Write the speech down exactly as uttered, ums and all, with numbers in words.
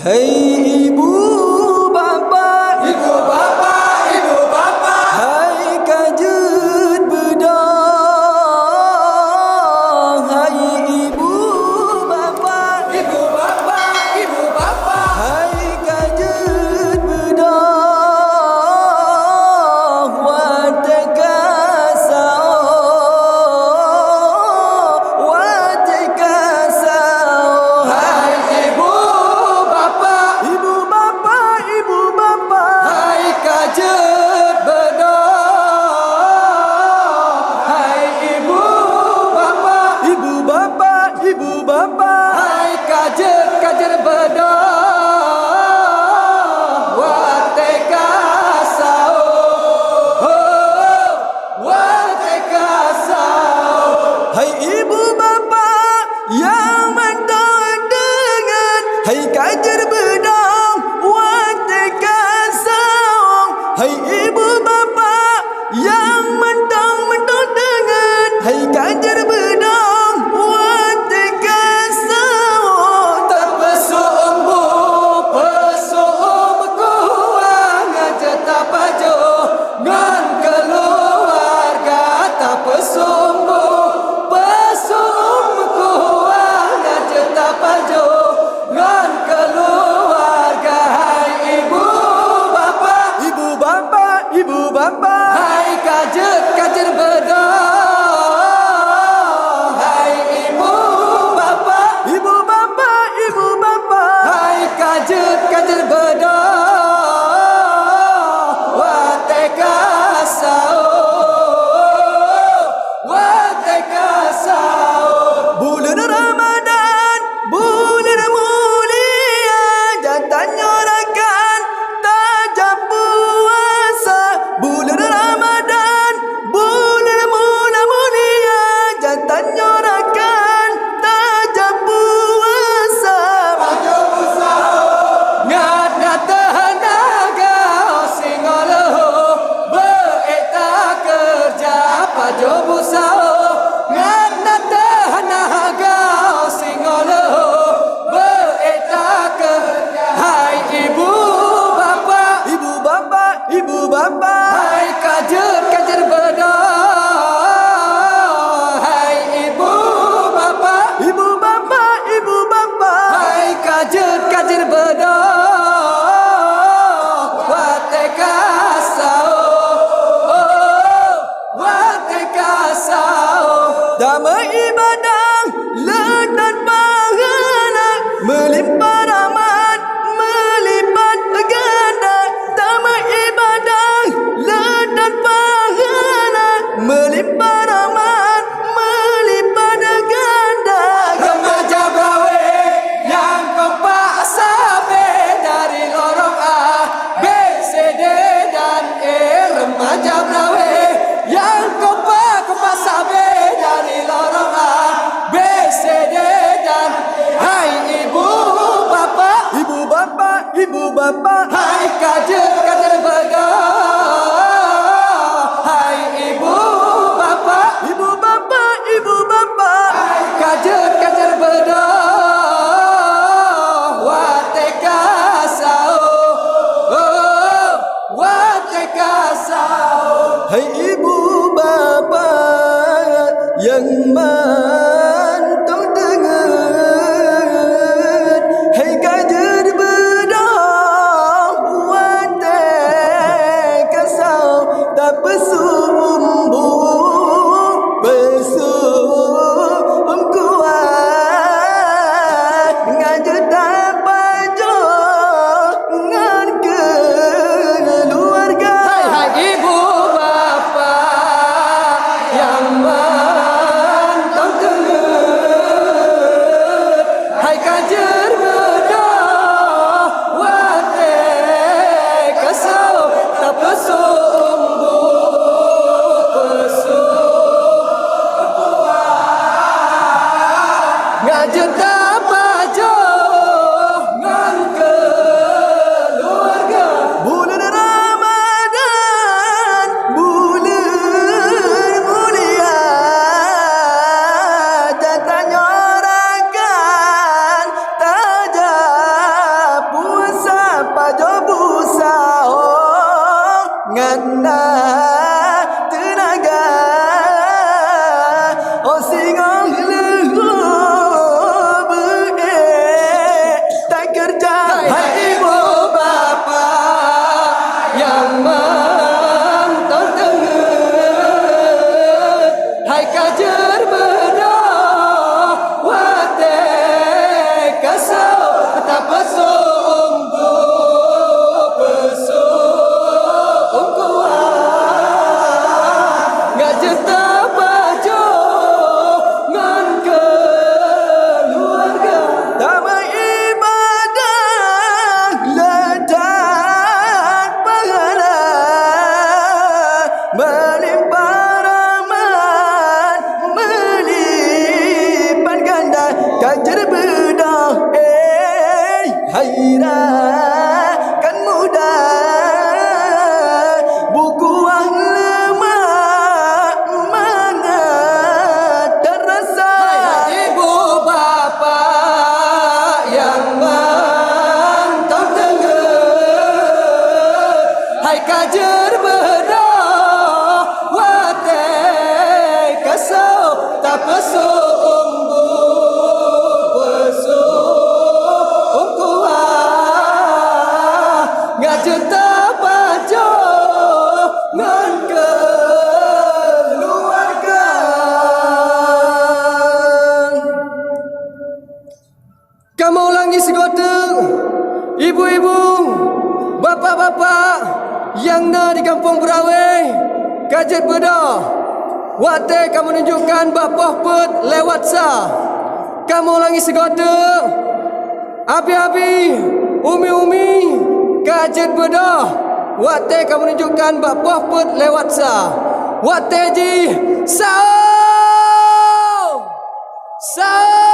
Hai ibu bapak, ibu bapak, ibu bapak, hai ka jeuet beudôh. Hai ibu bapak, ibu bapak, ibu bapak, hai ka jeuet beudôh. Watèe ka saôh, watèe ka saôh. Hai ibu bapak, ibu bapak, ibu bapak, hai ka jeuet beudôh. Hai ibu bapak, ibu bapak, ibu bapak, hai ka jeuet, ka jeuet beudôh. Watèe ka saôh, watèe ka saôh. Hai ibu bapak nyang mantong deungon, hai ka jeuet beudôh watèe ka saôh. Hai ibu bapak nyang mantong-mantong deungon, hai ka jeuet beudôh watèe ka saôh. Tapeusôk umu, peusôk umu kuah, ngon jeuet tapajoh ngon keuluwarga. Tapeusôk umu, peusôk umu kuah, ngon jeuet tapajoh ngon keuluwarga. Hai ibu bapak, ibu bapak, ibu bapak, hai ka jeuet, ka jeuet beudôh. Hai ibu bapak, ibu bapak, ibu bapak, hai ka jeuet, ka jeuet beudôh. Watèe ka saôh, watèe ka saôh. Buleuen Ramadhan, buleuen mulia, dan tanyoe rakan tajak puasa. Buleuen Ramadhan, buleuen mulia, dan tanyoe rakan tajak puasa. Pajoh bu saôh, ngat na teuheunaga, singoh leuhô beu-ék takeureuja. Pajoh bu saôh, ngat na teuheunaga, singoh leuhô beu-ék takeureuja. Hai ibu bapak, ibu bapak, ibu bapak, hai ka jeuet, ka jeuet beudôh. Hai ibu bapak, ibu bapak, ibu bapak, hai ka jeuet, ka jeuet beudôh. Watèe ka saôh, watèe ka saôh. Tameuibadah le that pahala, meulimpah rahmat meulipat ganda. Tameuibadah le that pahala, meulimpah rahmat meulipat ganda. Remaja Braweh nyang kompak sabe dari lorong A, B, C, D, dan E. Remaja Braweh nyang kompak, kompak sabe dari lorong A, B, C, D, dan E. Hai ibu bapak, ibu bapak, ibu bapak, hai ka jeuet, ka jeuet beudôh. Hai ibu bapak, ibu bapak, ibu bapak, hai ka jeuet, ka jeuet beudôh. Watèe ka saôh, oh, watèe ka saôh. Hai ibu bapak nyang mantong deungon, hai ka jeuet beudôh watèe ka saôh. Tapeusôk umu, peusôk kuah, ngon jeuet tapajoh ngon keuluwarga. Hai, hai ibu bapak nyang mantong deungon, hai ka jeuet beudôh watèe ka saôh. Tapeusôk umu, Ngon na teunaga, oh singoh leuhô beu-ék takeureuja. Hai ibu bapak nyang mantong teungeut, hai ka jeuet beudôh watèe ka soe tapeusoe unggu peusoe ungkuan, ngat jeuet tapajoh ngon keuluwarga. Tameuibadah le that pahala, meulimpah rahmat meulipat ganda, ka jeuet beudôh, eh, hai rakan muda. Beukuah leumak mangat teurasa. Hai ibu bapak nyang mantong teungeut, hai ka jeuet beudôh watèe ka soe tapeusoe unggu peusoe ungkuan, ngat jeuet tapajoh ngon keuluwarga. Kamoe ulangi sigoe teuk, ibu-ibu, bapak-bapak nyang na di Gampông Beurawe, ka jeuet beudôh watèe kamoe nunjukkan bak poh peuet lewat sa. Kamoe ulangi sigoe teuk, abi-abi, umi-umi, ka jeuet beudôh watèe kamoe nunjukkan bak poh peuet lewat sa. Watèe jih, saô! Saô!